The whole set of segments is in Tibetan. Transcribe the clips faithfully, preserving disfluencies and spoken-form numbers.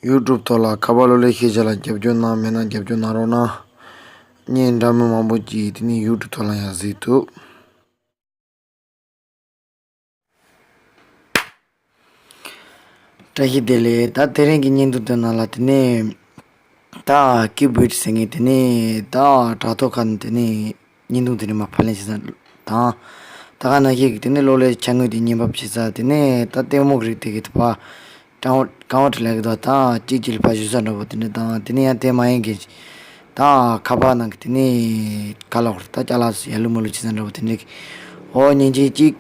ཡུ་ཊུབ་ཐོག་ལ་ཁ་པར་གློག་ཀླད་ཤེས་བྱ་ལ་རྒྱབ་སྐྱོར་གནང་མེད་ན་རྒྱབ་སྐྱོར་གནང་རོགས་གནང་། བརྙན་འདྲ་མིན་མང་པོ་ཅིག་དེ་ནས་ཡུ་ཊུབ་ཐོག་ལ་ཡང་གཟིགས་ཐུབ། བཀྲ་ཤིས་བདེ་ལེགས། ད་དེ་རིང་གི་བརྙན་ཐུང་དེ་ནང་ལ་དེ་ནས་ད་ཀི་བུད་ཟེར་མཁན་དེ་ནས་ད་དྲ་ཐོག་ཁ་ནས་དེ་ནས་བརྙན་ཐུང་དེ་རིང་མ་ཕབ་ལེན་བྱེད་ས་དང་། ད་ག་ནང་བཞིན་གྱི་དེ་ནས་གློག་ཀླད་ཅ་དངོས་དེ་བརྙན་ཕབ་བྱེད་ས་དེ་ནས་ད་ལྟད་མོ་གི་རིགས་དེ་གི་ད་ཕ་ཀྲང་ཀྲང་ཝ་ཊི་ལབ་ཀྱི་འདུག་ད་གཅིག་གཅིག་ལ་ཕར་ཞུ་ས་འདྲ་པོ་དེ་འདྲ་དང་དེ་ནས་ཡང་དེ་མ་ཡིན་གྱི་ད་ཁ་པར་ནང་གི་དེ་ནས་ག་ལ་ཧོར་ད་ཅ་ལག་ཡ་ལུ་མ་ལུ་བྱེད་ས་འདྲ་པོ་དེ་འདྲ་གི་ཨོ་མཉེན་ཆས་གཅིག་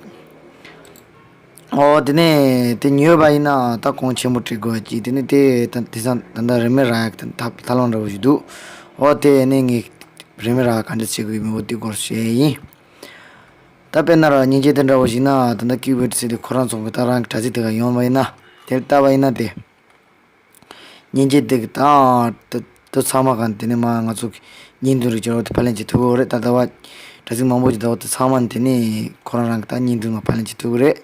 ཨོ་དེ་ནས་དེ་ཉོས་པ་ཡིན་ན་ད་གོང་ཆེན་པོ་སྤྲད་དགོས་གཅིག་དེ་ནས་དེ་ད་དེང་སང་ད་ལྟ་རིན་མེད་རག་ཡག་ད་ཐབས་ཐབས་ལམ་འདྲ་པོ་ཞིག་འདུག་ཨོ་དེ་ནས་ངས་རིན་མེད་རག་ག་འདྲ་བྱེད་དགོས་ཡོད་མེད་འོ་དེ་སྐོར་བཤད་ཡིན། ད་དཔེར་ན་ར་མཉེན་ཆས་དེ་འདྲ་པོ་ཞིག་ན་ད་ལྟ་ཀི་བུད་ཟེར་དེ་ཁོ་རང་ཚོ་གི་ད་རང་གི་དྲ་ཚིགས་དེ་ག་ཡོང་བ་ཡིན་ན་དེར་ལྟ་བ་ཡིན་ན་དེ། མཉེན་ཆས་དེ་གི་ད་དེ་དེ་ཚང་མ་གང་དེ་ནས་མ་ང་ཚོ་གི་བརྙན་ཐུང་རིགས་ཀྱི་འོག་ཏུ་ཕབ་ལེན་བྱེད་ཐུབ་ཀྱི་ཡོད་རེད། ད་ལྟ་བ་དྲ་ཚིགས་མང་པོ་ཞིག་ད་འོག་ཏུ་ཚང་མ་དེ་ནས་ཁོ་རང་རང་གི་ད་བརྙན་ཐུང་མ་ཕབ་ལེན་བྱེད་ཐུབ་ཀྱི་རེད།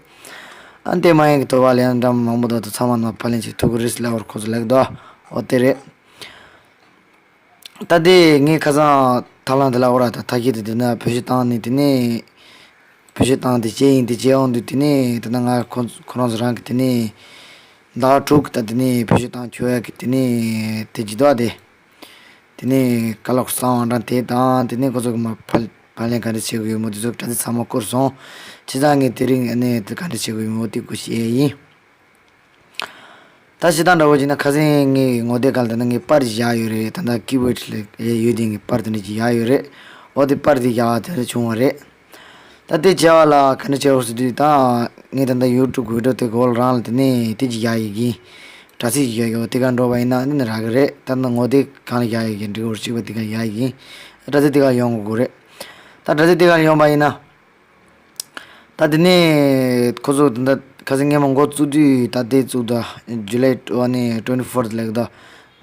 ཨ་དེ་མ་ཡིན་གི་དོ་བ་ལེན་འདྲ་མང་པོ་ད་འོག་ཏུ་ཚང་མ་མ་ཕབ་ལེན་བྱེད་ཐུབ་ཀྱི་རེད་ཟེར་ལབ་པར་ཁོ་ཚོ་ལབ་ཀྱི་འདུག་ཨོ་དེ་རེད། ད་དེ་ངས་ཁ་སང་ཐབས་ལམ་དེ་ལ་འོ་ར་ད་ཐ་ཁྱེད་དེ་དེ་ན་བེད་སྤྱོད་བཏང་ནས་དེ་ནས་བེད་སྤྱོད་བཏང་དེ་བྱས་ཡིན་དེ་བྱས་འོང་དུས་དེ་ནས་ད་ལྟ་ང་ཁོ་ཁོ་རང་ཚོ་རང་གི་དེ་ནས་ཟླ་བ་དྲུག་ད་དེ་ནས་བེད་སྤྱོད་བཏང་ཆོག་ཡ་གི་དེ་ནས་དེ་ཇི་ལྟ་བ་དེ་དེ་ནས་ཀ་ལོག་གསང་བ་འདྲ་དེ་དང་དེ་ནས་ཁོ་ཚོ་གི་མ་ཕལ་ཕལ་ལན་ག་འདྲ་བྱེད་དགོས་ཡོད་མོ་དེ་ཚོ་དྲ་ཚིགས་ཚང་མ་བསྐུར་སོང་། བྱས་ཙང་ངས་དེ་རིང་ཨ་ནི་དེ་ག་འདྲ་བྱེད་དགོས་ཡོད་མོ་དེ་སྐོར་བཤད་ཡ་ཡིན། ད་ཞེ་དྲག་འདྲ་བོ་བྱས་ན་ཁ་སང་ངའི་ངོ་དེབ་སྒང་ལ་ད་ནི་ངའི་པར་ཞིག་བཞག་ཡོད་རེད། ད་ལྟ་ཀི་བོཌ་ལ་ཡོད་དེ་ངའི་པར་དེ་འདྲ་ཅིག་བཞག་ཡོད་རེད། འོ་དེ་པར་དེ་བཞག་དེ་འདྲ་བྱུང་བ་རེད། ད་དེ་བྱས་པ་ལ་ག་འདྲ་བྱས་འོ་ཟེར་དུས་ད་ངས་ད་ལྟ་ཡུ་ཊུབ་ཝི་ཌི་ཡོ་དེ་གོ་ལ་རང་ལ་དེ་ནས་དེ་ཅིག་བཞག་ཡོད་ཀྱི། དྲ་ཚིགས་ཅིག་བཞག་ཡོད་དེ་ག་འགྲོ་བ་ཡིན་ན་འདི་ནས་རག་གི་རེད། ད་ལྟ་ངོ་དེབ་སྒང་ལ་བཞག་ཡོད་ཀྱི་འབྲི་གོ་གཅིག་པ་དེ་ག་བཞག་ཡོད་ཀྱི། དྲ་ཚིགས་དེ་ག་ཡོང་དགོས་རེད། ད་དྲ་ཚིགས་དེ་ག་ཡོང་པ་ཡིན་ན། ད་དེ་ནས་ཁོ་ཚོ་ད་ལྟ་ཁ་སང་སྔོན་མ་འགོ་བཙུགས་དུས་ད་ལྟའི་བཙུགས་ད་ཇུ་ལའི་ཨ་ནི་ཊུ་ཝེན་ཊི་ཕོར་ལབ་ད་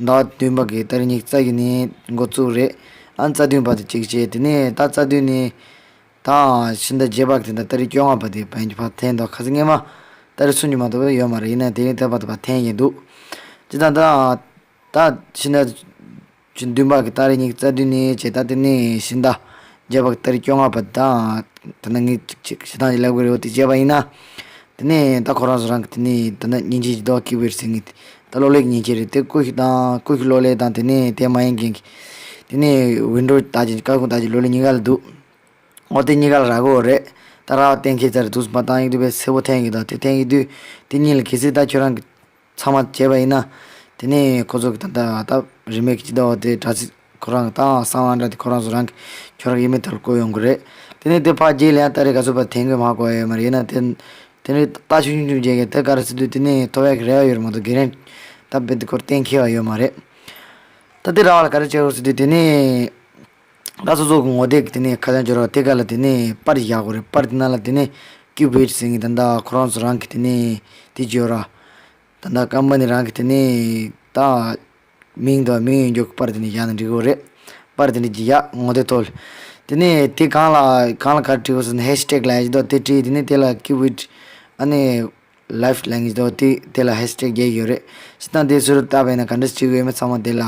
ཟླ་བ་བདུན་པ་གི་ཏ་རིག་ཉི་ཤུ་རྩ་བཞི་ནས་འགོ་བཙུགས་རེད། ཨ་ནི་རྩ་བདུན་བར་དུ་གཅིག་བྱས་དེ་ནས་ད་རྩ་བདུན་ནས་ད་ཕྱི་ཟླ་བརྒྱད་པ་གི་ད་ཏ་རིག་བཅོ་ལྔ་བར་དུ་བན་གྱི་ཕར་འཐེན་འདུག་ཁ་སང་སྔོན་མ་ཏ་རིག་སུམ་ཅུ་མ་གཏོགས་ཡོད་མ་རེད། ཡིན་ན་དེ་རིང་ད་བར་དུ་ཕར་འཐེན་ཡིན་འདུག་ཅི་ད་ད་ད་ཕྱི་ཟླ་བཅུ་བདུན་པ་གི་ཏ་རིག་ཉི་ཤུ་རྩ་བདུན་ནས་བྱས་ད་དེ་ནས་ཕྱི་ཟླ་བརྒྱད་པ་གི་ཏ་རིག་བཅོ་ལྔ་བར་དང་ད་ནང་ངས་ཅིག་ཅིག་བྱེད་སྟངས་ཅིག་ལབ་དགོས་རེད། འོ་དེ་བྱས་པ་ཡིན་ན། དེ་ནས་ད་ཁོ་རང་ཚོ་རང་གི་དེ་ནས་ད་ནི་མཉེན་ཆས་ཀྱི་ལྡོག་ཀི་བོཌ་ཟེར་མཁན་དེ་ད་གློག་ཀླད་ཀྱི་མཉེན་ཆས་རེད། དེ་ཀུ་ཤུ་དང་ཀུ་ཤུ་གློག་ཀླད་དང་དེ་ནས་དེ་མ་ཡིན་མཁན་གྱི་དེ་ནས་ཝིན་ཌོ་ད་ཅིག་སྐར་ཁུང་ད་ཅིག་གློག་ཀླད་གཉིས་ཀ་ལ་འདུག་འོ་དེ་གཉིས་ཀ་ལ་རག་གི་ཡོད་རེད། ད་རག་པ་གཏན་འཁེལ་ཚར་རེད། དུས་སུ་མ་བཏང་ཡིན་དུས་བས་སེར་པོ་འཐེན་གྱི་འདུག་དེ་འཐེན་གྱི་དུས་དེ་གཉིས་ལ་གལ་སྲིད་ད་ཁྱོད་རང་གི་ཚང་མ་བྱས་པ་ཡིན་ན། དེ་ནས་ཁོ་ཚོ་གི་ད་ལྟ་ད་རིན་མེད་ཀྱི་སྤྱི་ཟླ་བ་དེ་དྲ་ཚིགས་ཁོ་རང་གི་ད་གསང་བ་འདྲ་དེ་ཁོ་རང་ཚོ་རང་གི་ཁྱོད་རང་གི་ཨི་མེལ་དེ་ལ་བཀོད་ཡོང་གི་རེད། དེ་ནས་དེ་ཕར་རྗེས་ལ་ཡང་ད་རེས་ག་ཚོད་པ་འཐེན་དགོས་མ་དགོས་ཡོད་མ་རེད། ཡིན་ན་དེ་དེ་ནས་ད་ཆུང་ཆུང་ཆུང་རྗེས་ཀྱི་དེ་ག་རེ་ཟེར་དུས་དེ་ནས་ཐོབ་ཡག་གི་རེ་བ་ཡོད་རེད་མ་གཏོགས་གེ་རན་ད་དཔེ་དེ་ཁོར་གཏན་འཁེལ་བ་ཡོད་མ་རེད། ད་དེ་རག་པ་ལ་ག་རེ་བྱེད་དགོས་ཟེར་དུས་དེ་ནས། ད་སོ་སོ་གི་ངོ་དེབ་ཀྱི་དེ་ནས་ཁ་བྱང་འབྱོར་བ་དེ་ག་ལ་དེ་ནས་པར་བཞག་དགོས་རེད། པར་དེ་ནང་ལ་དེ་ནས་ཀི་བོཌ་ཟེར་མཁན་ད་ལྟ་ཁོ་རང་ཚོ་རང་གི་དེ་ནས་དེ་འབྱོར་བ། ད་ལྟ་ཀམ་པ་ནི་རང་གི་དེ་ནས་ད་མིང་དང་མིང་ཡོད་འཇོག་གི་པར་དེ་ནས་བཞག་ན་འགྲིག་གི་རེད། པར་དེ་ནས་ཅིག་བཞག་ངོ་དེབ་ཐོག་ལ། དེ་ནས་དེ་གང་ལ་གང་ལ་ག་རེ་བྲིས་དགོས་ཟེར་ན་ཧེཤ་ཊེག་ལབ་ཡག་ཅིག་འདུག་དེ་བྲིས་དེ་ནས་དེ་ལ་ཀི་བོཌ་ཨ་ནི། ལའིབ་ལབ་མཁན་ཅིག་འདུག་དེ་དེ་ལ་ཧེཤ་ཊེག་རྒྱག་གི་ཡོད་རེད། སྤྱིར་བཏང་དེ་སུ་རུ་བཏགས་པ་ཡིན་ན་ག་འདྲ་བྱེད་དགོས་ཡོད་མེད་ཚང་མ་དེ་ལ་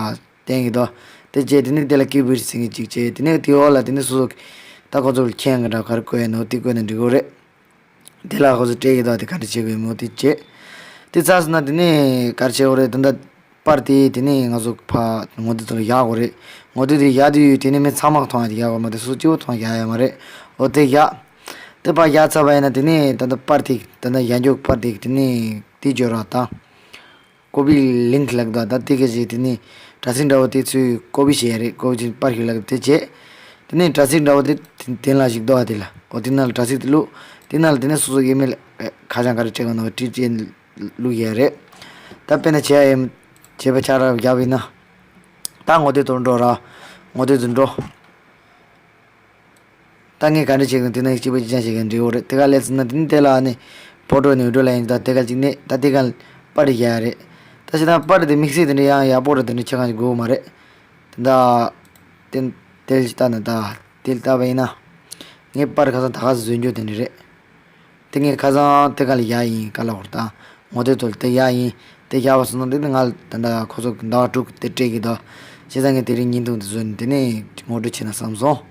བསྟན་གྱི་འདུག་དེ་རྗེས་དེ་ནས་དེ་ལ་ཀི་བོཌ་ཟེར་མཁན་ཅིག་བྱས་དེ་ནས་དེའི་འོག་ལ་དེ་ནས་སོ་སོ་ད་ཁོ་ཚོ་ལ་མཁྱེན་གྱི་འདྲ་ག་རེ་བཀོད་ཡོད་ནོ་དེ་བཀོད་ན་འགྲིག་གི་རེད། དེ་ལ་ཁོ་ཚོ་སྤྲད་ཀྱི་འདུག་དེ་ག་འདྲ་བྱེད་དགོས་ཡོད་མེད་དེ་བྱས། དེ་ཚར་སོང་ན་དེ་ནས་ག་རེ་བྱེད་དགོས་རེད། ད་ལྟ་པར་དེ་དེ་ནས་ང་ཚོ་ཕ་ངོ་དེབ་ཚོ་ལ་བཞག་དགོས་རེད། ངོ་དེབ་དེ་བཞག་དུས་དེ་ནས་མི་ཚང་མ་གིས་མཐོང་ཡག་དེ་བཞག་དགོས་མ་རེད། སོ་སོ་གཅིག་པོ་མཐོང་ཡག་ཡོད་མ་རེད། འོ་དེ་བཞག་དེ་ཕར་བཞག་ཚར་བ་ཡིན་ན་དེ་ནས་ད་ལྟ་པར་དེ་ད་ལྟ་ཡར་འཇོག་པར་དེ་དེ་ནས་དེ་འབྱོར་བ་དང་། ཀོ་པི་ལིང་ལབ་དགོས་ད་དེ་ག་ཅིག་དེ་ནས་དྲ་ཚིགས་འདྲ་བོ་དེ་ཚོས་ཀོ་པི་བྱས་རེད། ཀོ་པི་བྱས་པར་ཞིག་ལབ་དེ་བྱས། དེ་ནས་དྲ་ཚིགས་འདྲ་བོ་དེ་དེ་ལ་ཞིག་འདུག་བ་དེ་ལ་འོ་དེ་ནང་ལ་དྲ་ཚིགས་དེ་བླུགས། དེ་ནང་ལ་དེ་ནས་སོ་སོ་ཨི་མེལ་ཁ་བྱང་ག་རེ་སྤྲད་ག་ནོ་བྲིས་བྱས་བླུགས་ཡས་རེད། ད་དཔེར་ན་བྱས་ཡིན་བྱས་པ་ཆ་ར་བརྒྱབ་ཡིན་ན། ད་ངོ་དེབ་དེར་འགྲོ་ར། ངོ་དེབ་དེར་འགྲོ། ད་ངས་ག་འདྲ་བྱེད་གི་དེ་ན་གཅིག་པ་གཅིག་རྐྱང་བྱེད་གི་འབྲི་འོ་རེད། དེ་ག་ལས་ཚུལ་ན་དེ་ནི་དེ་ལ་ནི་ཕོ་ཊོ་ནི་བི་ཌི་ཡོ་ལ་ཡིན་ད་དེ་ག་གཅིག་ནི་ད་དེ་ག་པར་རེ་བཞག་ཡ་རེད། ད་ཞེ་དྲག་པར་དེ་དམིགས་བསལ་དེ་འདྲ་ཡང་ཡག་པོ་རེད། དེ་འདྲ་ཆ་གང་ཞིག་དགོས་མ་རེད། དེ་འདྲ་དེ་དེ་ལ་ཅིག་ལྟ་ན་ད་དེ་ལ་ལྟ་བ་ཡིན་ན་ངས་པར་ཁ་སང་ད་ག་ཟེ་བཟོས་འཇོག་དེ་འདྲ་རེད། དེ་ངས་ཁ་སང་དེ་ག་ལ་བཞག་ཡིན། ག་ལ་འོར་ད་ངོ་དེབ་ཐོག་ལ་དེ་བཞག་ཡིན། དེ་བཞག་པ་སོང་ན་དེ་ནི་ང་ལ་ད་ལྟ་ཁོ་ཚོ་གི་ཟླ་བ་དྲུག་དེ་སྤྲད་ཀྱི་འདུག་བྱས་ཙང་ངས་དེ་རིང་བརྙན་ཐུང་དེ་བཟོས་ནས་དེ་ནས་ངོ་སྤྲོད་བྱས་ན་བསམ་སོང་།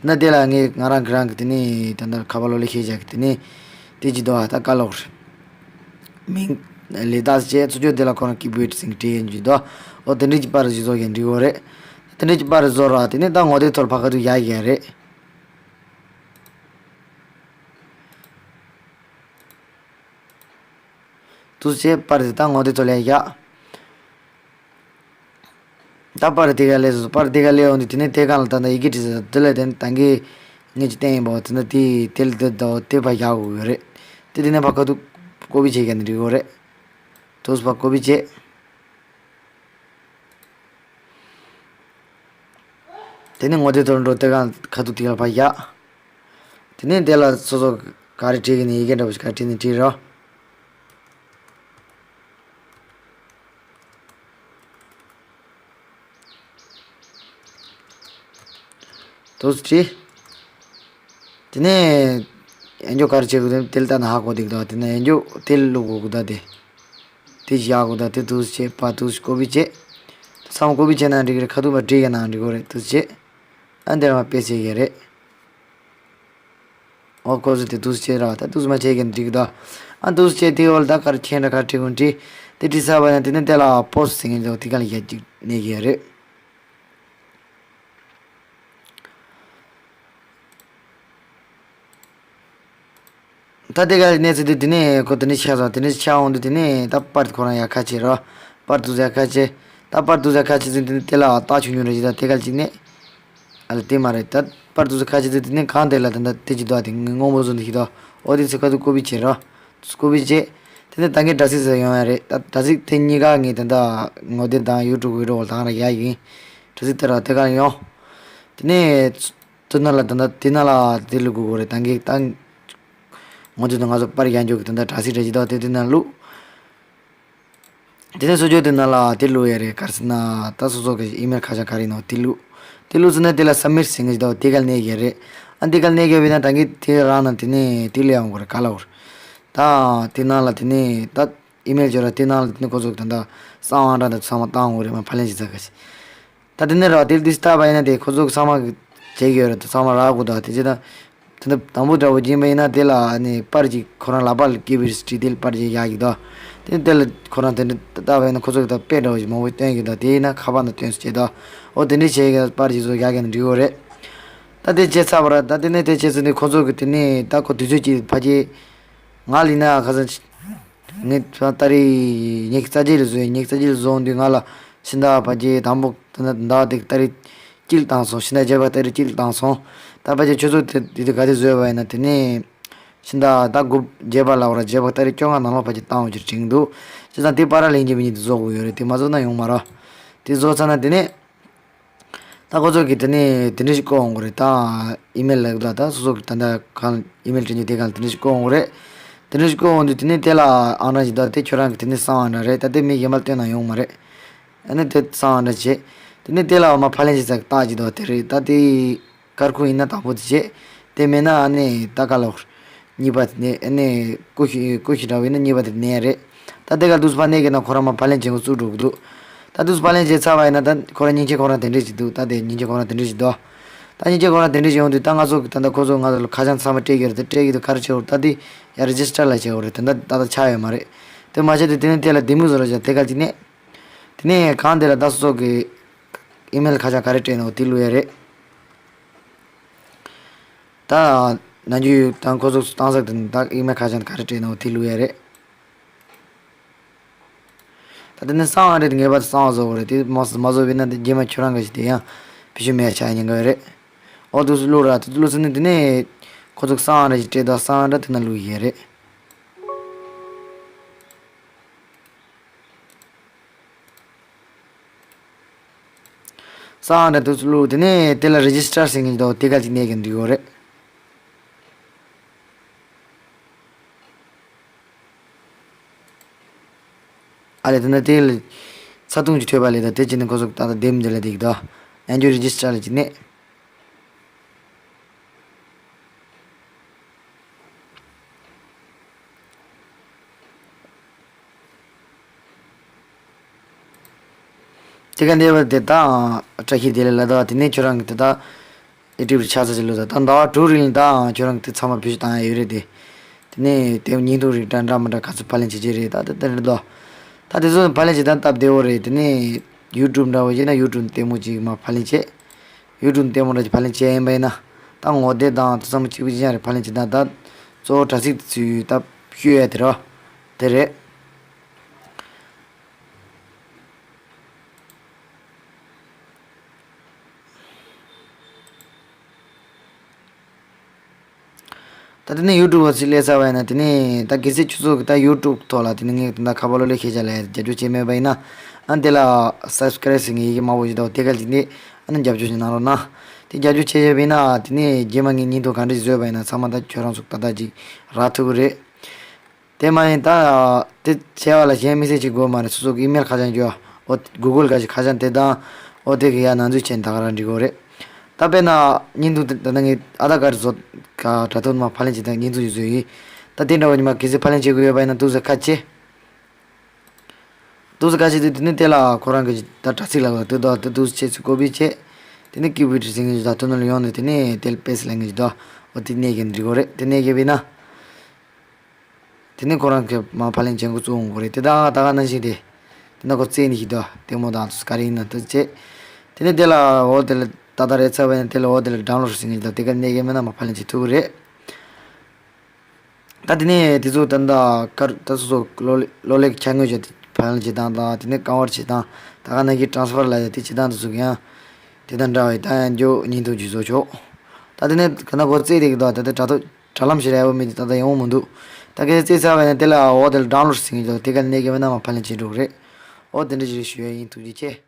ད་དེ་ལ་ངས་ང་རང་གི་རང་གི་དེ་ནས་ད་ལྟ་ཁ་པར་ལོ་ལེ་ཤེས་བཞག་གི་དེ་ནས་དེ་ཅི་འདུག་ད་དཀའ་ལོག་རེད། མིང་ལས་ད་བྱས་ཚུར་ཕྱོགས་དེ་ལ་ཁོ་རང་གི་བོད་ཟིན་གྱི་བྲིས་ཡིན་གྱི་འདུག་འོ་དེ་འདྲས་ཀྱི་པར་ཞིག་བཟོ་གི་འགྲིག་གོ་རེད། དེ་འདྲས་ཀྱི་པར་བཟོ་ར་དེ་ནས་ད་ངོ་དེབ་ཐོག་ཕ་ག་དུ་ཡ་ཡ་རེད། དུ་བྱས་པར་དེ་ད་ངོ་དེབ་ཐོག་ལ་ཡ། ད་པར་དེ་ག་ལས་སོ་པར་དེ་ག་ལས་འོང་དུས་དེ་ནས་དེ་གང་ལ་ད་ད་ཡི་གེ་བྲིས་ཟེར་དེ་ལས་དེ་ནས་ད་གིན་ངས་ཅི་བསྟན་ཡིན་པ་དེ་ན་དེ་དེ་ལ་དེ་ད་དེ་ཕ་ཡག་གོ་ཡོད་རེད། དེ་དེ་ནས་ཕ་ཁ་ཐུག་ཀོ་པི་བྱེད་ཀྱི་ནི་འགྲིག་གོ་རེད། དུས་ཕ་ཀོ་པི་བྱེད། དེ་ནས་ངོ་དེབ་ཐོག་འགྲོ་དེ་གང་ཁ་ཐུག་དེ་ག་ལ་ཕ་ཡག་དེ་ནས་དེ་ལ་སོ་སོ་ག་རེ་བྲིས་ཀྱི་ནི་ཡི་གེ་འདྲ་པོ་ཞིག་ག་རེ་བྲིས་ནི་བྲིས་རོགས། དུས་ཅི། དེ་ནས་ཡན་འཇོག་ག་རེ་བྱེད་དགོས་དེ་དེ་ལ་ལྟ་ན་ཧ་གོ་འདུག་ད་དེ་ནས་ཡན་འཇོག་དེ་ལ་བླུག་དགོས་གོ་ད་དེ། དེ་བཞག་དགོས་ད་དེ་དུས་བྱེད་པ་དུས་ཀོ་པི་བྱེད། ཚང་མ་ཀོ་པི་བྱེད་ན་འགྲིག་གི་རེད། ཁ་ཐུག་མ་བྲིས་ཡ་ན་འགྲིག་གི་རེད་དུས་བྱེད། ཨ་འདིར་མ་དཔེ་བྱེད་ཀྱི་རེད། ཨོ་ཁོ་ཚོ་དེ་དུས་བྱེད་ར་ད་དུས་མ་བྱེད་ཀྱི་འགྲིག་གི་ད། ཨ་དུས་བྱེད་དེ་འོལ་ད་ག་རེ་ཁྱེད་འདྲ་ག་རེ་བྲིས་གོ་འདྲི། དེ་བྲིས་ཚར་བ་ཡང་དེ་ནས་དེ་ལ་པོ་སི་ཟེར་མཁན་ཚོ་དེ་ག་ལ་ཡ་གཅིག་གནས་ཀྱི་རེད། ད་དེ་ག་གནས་ཚུལ་དེ་དེ་ནས་ཁོ་དེ་ནས་ཆགས་སོང་། དེ་ནས་ཆགས་འོང་དུས་དེ་ནས་ད་པར་ཁོ་རང་ཡ་ཁ་ཆེ་རོ། པར་དུ་ཟ་ཁ་ཆེ། ད་པར་དུ་ཟ་ཁ་ཆེ་ཟིན་དེ་ནས་དེ་ལ་རྟགས་ཆུང་ཆུང་རེ་ཞིག་ད་དེ་ག་ཅིག་ནས། ཨ་ལ་དེ་མ་རེད་ད། པར་དུ་ཟ་ཁ་ཆེ་ཟིན་དེ་ནས་གང་དེ་ལ་ད་ད་དེ་ཅི་དོ་དེ་སྔོན་པོ་བཟོ་འདི་ཞིག་དོ། ཨོ་དེ་ཚེ་ཁ་དུ་ཀོ་པི་བྱེད་རོ། ཀོ་པི་བྱེད། དེ་ནས་ད་གིན་དྲ་ཚིགས་ཟེར་ཡོང་ཡ་རེད། ད་དྲ་ཚིགས་དེ་གཉིས་ཀ་ངས་ད་ད་ངོ་དེབ་དང་ཡུ་ཊུབ་བི་ཌི་ཡོ་ལ་དང་ར་ཡ་ཡིན། དྲ་ཚིགས་དེ་ར་དེ་ག་ཡོང་། དེ་ནས། དེ་ནང་ལ་ད་ལྟ་དེ་ནང་ལ་དེ་ལུ་དགོས་དགོས་རེད། ད་གིན་ད་ངོ་དེབ་དང་ང་ཚོ་པར་ཡང་འཇོག་གི་ད་ལྟ་དྲ་ཚིགས་རེ་ཇི་ད་དེ་དེ་ནང་ལུ། དེ་ནས་སོ་ཅོ་དེ་ནང་ལ་དེ་ལུ་ཡ་རེད། ག་རེ་ཟེར་ན་ད་སོ་སོ་གི་ཨི་མེལ་ཁ་བྱང་ག་རེ་ཡིན་ནོ་དེ་ལུ། དེ་ལུ་ཟེར་ན་དེ་ལ་སབ་མིཊ་ཟེར་གི་ད་དེ་ག་ལ་གནས་ཡ་རེད། ཨ་དེ་ག་ལ་གནས་ཡ་བས་ན་ད་གིན་དེ་རང་ན་དེ་ནས་དེ་ལུ་ཡང་དགོས་རེད་ག་ལ་འོར། ད་དེ་ནང་ལ་དེ་ནས་ད་ཨི་མེལ་འབྱོར་ར་དེ་ནང་ལ་དེ་ནས་ཁོ་ཚོ་གི་ད་ད་གསང་བ་འདྲ་ད་ཚང་མ་བཏང་དགོས་རེད། མ་ཕབ་ལེན་བྱེད་ས་ག་ཞིག་ད་དེ་ནས་ར་དེ་དུས་ལྟ་བ་ཡིན་ན་དེ་ཁོ་ཚོ་གི་ཚང་མ་གི་བྱེད་ཀྱི་ཡོད་རེད། ཚང་མ་རག་དགོས་ད་དེ་བྱེད་ད། དེ་ནས་དང་པོ་འདྲ་བོ་སྦྱིན་པ་ཡིན་ན་དེ་ལ་ནི་པར་ཅིག་ཁོ་རང་ལག་པ་ལ་སྐྱེས་པའི་རིས་བྲིས་དེ་ལ་པར་ཅིག་ཡག་གི་ད། དེ་ནས་དེ་ལ་ཁོ་རང་དེ་འདྲ་ལྟ་བ་ཡིན་ན་ཁོ་ཚོ་གི་ད་དཔེ་འདྲ་བོ་ཞིག་མང་པོ་སྟོན་གི་ད། དེ་ཡིན་ན་ཁ་པར་ནང་སྟོན་སུ་བྱེད་ད། འོ་དེ་འདྲ་བྱེད་གི་པར་ཅིག་བཟོ་ཡག་གི་ན་འགྲིག་གི་རེད། ད་དེ་བྱས་ཚར་བ་ར་ད་དེ་ནས་དེ་བྱས་ཚར་ནས་ཁོ་ཚོ་གི་དེ་ནས་ད་ཁོ་དུས་ཚོད་ཅིག་ཕ་གི་ང་ལ་ཡིན་ན་ཁ་སང་། ངས་ད་རེས་ཉི་ཤུ་རྩ་བརྒྱད་ལ་བཟོས། ཉི་ཤུ་རྩ་བརྒྱད་ལ་བཟོ་འོང་དུས་ང་ལ་ཕྱི་ཟླ་བ་བརྒྱད་དང་པོ་ད་ད་ད་དེ་ད་རེས་གཅིག་བཏང་སོང་། ཕྱི་ཟླ་བརྒྱད་པ་ད་རེས་གཅིག་བཏང་སོང་། ད་ཕ་གི་ཁྱོད་ཚོ་དེ་དེ་དུས་ག་དེ་བཟོས་པ་ཡིན་ན་དེ་ནས་ཕྱི་ཟླ་ད་དགུ་བརྒྱད་པ་ལ་བར་བརྒྱད་པ་ད་རེས་བཅོ་ལྔ་ནང་ལོགས་ཕ་གི་བཏང་འོང་གི་དྲན་འདུག་བྱས་ཙང་དེ་པར་ལེན་གྱི་མི་གཉིས་དེ་བཟོ་དགོས་ཡོད་རེད། དེ་མ་བཟོ་ན་ཡོང་མ་རེད། དེ་བཟོ་ཚར་ན་དེ་ནས། ད་ཁོ་ཚོ་གིས་དེ་ནས་དེ་འདྲ་ཞིག་བཀོད་འོང་གི་རེད། ད་ཨི་མེལ་ལབ་ད་ད་སོ་སོ་གི་ད་ད་གང་ཨི་མེལ་སྤྲད་རྒྱུ་དེ་གང་དེ་འདྲ་ཞིག་བཀོད་འོང་གི་རེད། དེ་འདྲ་ཞིག་བཀོད་འོང་དུས་དེ་ནས་དེ་ལ་ཨང་གྲངས་ཞིག་ད་དེ་ཁྱོད་རང་གི་དེ་ནས་གསང་བ་འདྲ་རེད། ད་དེ་མི་གཞན་པ་ལ་སྟོན་ན་ཡོང་མ་རེད། ཨ་ནི་དེ་གསང་བ་འདྲ་བྱས། དེ་ནས་དེ་ལ་མ་ཕབ་ལེན་བྱེད་ས་གི་རྟགས་ཅིག་འདུག་དེ་རེད། ད་དེ་ཀར་ཁུ་ཡིན་ན་དང་པོ་དེ་བྱས། དེ་མེད་ན་ཨ་ནི་ད་ག་ལོག་གཉིས་པ་དེ་ནས་ཨ་ནི་ཀུ་ཤུ་ཀུ་ཤུ་འདྲ་བོ་ཡིན་ན་གཉིས་པ་དེ་ནས་རེད། ད་དེ་ག་དུས་ཕ་ནས་གི་ན་ཁོ་རང་མ་ཕབ་ལེན་བྱེད་འགོ་བཙུགས་འགྲོ་གི་འདུག་ད་དུས་ཕབ་ལེན་བྱེད་ཚར་བ་ཡིན་ན་ད་ཁོ་རང་མཉེན་ཆས་ཁོ་རང་དེ་འདྲས་ཅིག་འདུག་ད་དེ་མཉེན་ཆས་ཁོ་རང་དེ་འདྲས་ཅིག་འདུག་ད་མཉེན་ཆས་ཁོ་རང་དེ་འདྲས་ཅིག་ཡོང་དུས་ད་ང་ཚོ་གི་ད་ད་ཁོ་ཚོ་ང་ཚོ་ལ་ཁ་བྱང་ཚང་མ་སྤྲད་ཀྱི་རེད། ད་སྤྲད་ཀྱི་འདུག་ག་རེ་བྱེད་འོར་ད་དེ་ཡ་རེ་ཇི་སི་ཊར་ལ་བྱེད་འོར་རེད། ད་ད་ད་ད་ཆགས་ཡོད་མ་རེད། དེ་མ་བྱས་དུས་དེ་ནས་དེ་ལ་ལྡེ་མིག་བཟོ་རོགས་བྱ་དེ་ག་ཅིག་ནས། དེ་ནས་གང་དེ་ལ་ད་སོ་སོ་གི་ཨི་མེལ་ཁ་བྱང་ག་རེ་སྤྲད་ནོ་དེ་བླུག་ཡ་རེད། ད་ནང་རྒྱུ་དང་ཁོ་ཚོ་བཏང་ས་དེ་ད་ཨི་མེལ་ཁ་བྱང་ག་རེ་སྤྲད་ནོ་དེ་བླུག་ཡ་རེད། ད་དེ་ནས་གསང་བ་རེད། ངེས་པར་དུ་གསང་བ་བཟོ་དགོས་རེད། དེ་མ་མ་བཟོ་བས་ན་དེ་རྗེས་མ་ཁྱོད་རང་གི་ཞིག་དེ་ཡང་ཕི་ཤུ་མེད་ཆགས་ཉེན་ཁ་ཡོད་རེད། ཨོ་དུས་སུ་བླུག་ར་དུས་སུ་བླུག་ཟིན་ནས་དེ་ནས་ཁོ་ཚོ་གསང་བ་རེད་ཅིག་སྤྲད་ད་གསང་བ་འདྲ་དེ་ན་བླུག་ཡས་རེད། གསང་བ་འདྲ་དུས་སུ་བླུག་དེ་ནས་དེ་ལ་རེ་ཇི་སི་ཊར་ཟེར་མཁན་ཅིག་འདུག་དེ་ག་ཅིག་གནས་གི་འགྲིག་ཡོད་རེད། ཨ་ལས་དེ་ན་དེ་ལ་ཚ་ཐུང་ཅིག་ཐོས་པ་ལས་ད་དེ་ཅི་ནས་ཁོ་ཚོ་ད་ལྟ་འདེམས་འདི་ལ་བསྡད་ཀྱི་འདུག་ཡང་བསྐྱར་རེ་ཇི་སི་ཊར་ལ་ཅིག་གནས། དེ་ག་འདས་པ་དེ་དག་བཀྲ་ཤིས་བདེ་ལེགས་ལ། ད་དེ་ནས་ཁྱོད་རང་གི་དེ་དག་ཨེ་ཀྲིབ་ཆགས་ཚར་ཅིག་ལོས་ད། ད་ཟླ་བ་དྲུག་རིང་ད་ཁྱོད་རང་གི་དེ་ཚང་མ་བེད་སྤྱོད་བཏང་ཡ་ཡོད་རེད་དེ། དེ་ནས་དེ་བརྙན་ཐུང་རིགས་འདྲ་འདྲ་མི་འདྲ་ག་ཚོད་ཕབ་ལེན་བྱེད་ཀྱི་རེད། ད་དེ་དེ་རེད་དོ། ད་དེ་ཚོ་ཕབ་ལེན་བྱེད་སྟངས་སྟབས་བདེ་བོ་རེད། དེ་ནས་ཡུ་ཊུབ་འདྲ་བོ་བྱས་ན་ཡུ་ཊུབ་ལྟད་མོ་ཅིག་མར་ཕབ་ལེན་བྱེད། ཡུ་ཊུབ་ལྟད་མོ་འདྲ་ཅིག་ཕབ་ལེན་བྱེད་ཡིན་པ་ཡིན་ན། ད་ངོ་དེབ་དང་དེ་ཚང་མ་གཅིག་པ་གཅིག་རྐྱང་རེད། ཕབ་ལེན་བྱེད་སྟངས་ད་གཙོ་བོ་དྲ་ཚིགས་དེ་ཚོའི་ད་བཤུས་ཡ་དེ་རེད། དེ་རེད། ད་དེ་ནས་ཡུ་ཊུབ་བ་ཚིག་སླེབས་ཚར་བ་ཡིན་ན། དེ་ནས་ད་གལ་སྲིད་ཁྱོད་ཚོ་གི་ད་ཡུ་ཊུབ་ཐོག་ལ་དེ་ནས་ངས་ད་ཁ་པར་གློག་ཀླད་ཁྱེད་ཅག་ལ་རྒྱབ་སྐྱོར་བྱས་མེད་པ་ཡིན་ན། ཨ་ནི་དེ་ལ་སབ་སི་ཀ་རེབ་ཟེར་མཁན་ཡི་གེ་དམར་པོ་ཞིག་འདུག་དེ་ག་ཅིག་ནས་ཨ་ནི་རྒྱབ་སྐྱོར་ཞིག་གནང་རོགས་གནང་། དེ་རྒྱབ་སྐྱོར་བྱས་བྱས་པ་ཡིན་ན་དེ་ནས་རྗེས་མ་ངས་བརྙན་ཐུང་ག་འདྲ་ཞིག་བཟོས་པ་ཡིན་ན་ཚང་མ་ད་ཁྱོད་རང་ཚོ་ཏག་ཏག་ཅིག་རག་ཐུབ་ཀྱི་རེད། དེ་མ་ཡིན་ད། དེ་བྱས་པ་ལ་གཞན་དམིགས་བསལ་གྱི་དགོས་མ་རེད། སོ་སོ་གི་ཨི་མེལ་ཁ་བྱང་རྒྱོ། འོ་གུ་གུལ་ག་ཞིག་ཁ་བྱང་དེ་དང་། འོ་དེ་གི་ཡ་ནང་འཛུལ་བྱས་ནས་ད་ག་རང་འབྲི་དགོས་རེད། ད་དཔེར་ན་བརྙན་ཐུང་དེ་ད་ནང་གི་ཨ་དྷར་ཀར་བཟོ་ག་དྲ་ཐོག་མ་ཕབ་ལེན་བྱེད་སྟངས་བརྙན་ཐུང་ཞིག་བཟོས་ཡིན། ད་དེ་འདྲ་བ་ཉི་མ་གལ་སྲིད་ཕབ་ལེན་བྱེད་དགོས་ཡོད་པ་ཡིན་ན་ཏུག་ཙམ་ཁ་ཕྱེ། ཏུག་ཙམ་ཁ་ཕྱེ་དུས་དེ་ནས་དེ་ལ་ཁོ་རང་གི་ད་དྲ་ཚིགས་ལ་དུ་ད་དུ་ཏུག་ཙམ་ཕྱེ་ཚུར་ཀོ་པི་བྱས། དེ་ནས་ཀི་བི་ཌི་ཟེར་མཁན་ཞིག་ད་དོ་ནང་ལ་ཡོང་ནས་དེ་ནས་དེ་པེ་སི་ཊི་ལབ་མཁན་ཞིག་འདུག་འོ་དེ་ནས་གི་འབྲི་དགོས་རེད། དེ་ནས་གི་བས་ན། དེ་ནས་ཁོ་རང་གི་མ་ཕབ་ལེན་བྱེད་འགོ་བཙུགས་འོང་གི་རེད། དེ་ད་ད་ག་ནང་བཞིན་དེ། དེ་ན་ཁོ་རྩེ་ནས་ཞིག་འདུག་ལྟད་མོ་དང་དུ་ག་རེ་ཡིན་ན་དུ་བྱེད། དེ་ནས་དེ་ལ་འོ་དེ་ལ་ད་ད་རེད་ཚར་བས་ན་དེ་ལ་འོ་དེ་ལ་ཌའུན་ལོཌ་ཟེར་མཁན་ཞིག་འདུག་དེ་ག་ནས་གི་མེད་ན་མ་ཕབ་ལེན་བྱེད་ཐུབ་གི་རེད། ད་དེ་ནས་དེ་ཚོ་ད་ལྟ་ཀར་ད་སོ་སོ་གློག་ཀླད་ཀྱི་འཆར་ངོས་བྱས་ཏེ་ཕབ་ལེན་བྱེད་སྟངས་དང་། དེ་ནས་ཀ་བར་བྱེད་སྟངས། ད་ག་ནང་གི་ཊ་རན་སི་ཕར་ལབ་ཡ་དེ་བྱེད་སྟངས་དེ་ཚོ་གི་ཡང་དེ་དང་འདྲ་བའི་ད་ཡང་རྒྱུ་བརྙན་ཐུང་ཅིག་བཟོ་ཆོག་ད་དེ་ནས་ག་ན་གོ་རྩེ་དེ་གི་ད་ད་ལྟ་དྲ་ཐོག་དྲ་ལམ་ཞིག་ར་ཡོད་མེད་དེ་ད་ལྟ་ཡོང་མི་འདུག་ད་གལ་སྲིད་རྩེ་ཚར་བས་ན་དེ་ལ་འོ་དེ་ལ་ཌའུན་ལོཌ་ཟེར་གི་འདུག་དེ་ག་ནས་གི་མེད་ན་མ་ཕབ་ལེན་བྱེད་འགྲོ་གི་རེད། འོ་དེ་འདྲ་ཞིག་རེད། ཞུ་ཡ་ཡིན། ཐུགས་རྗེ་ཆེ།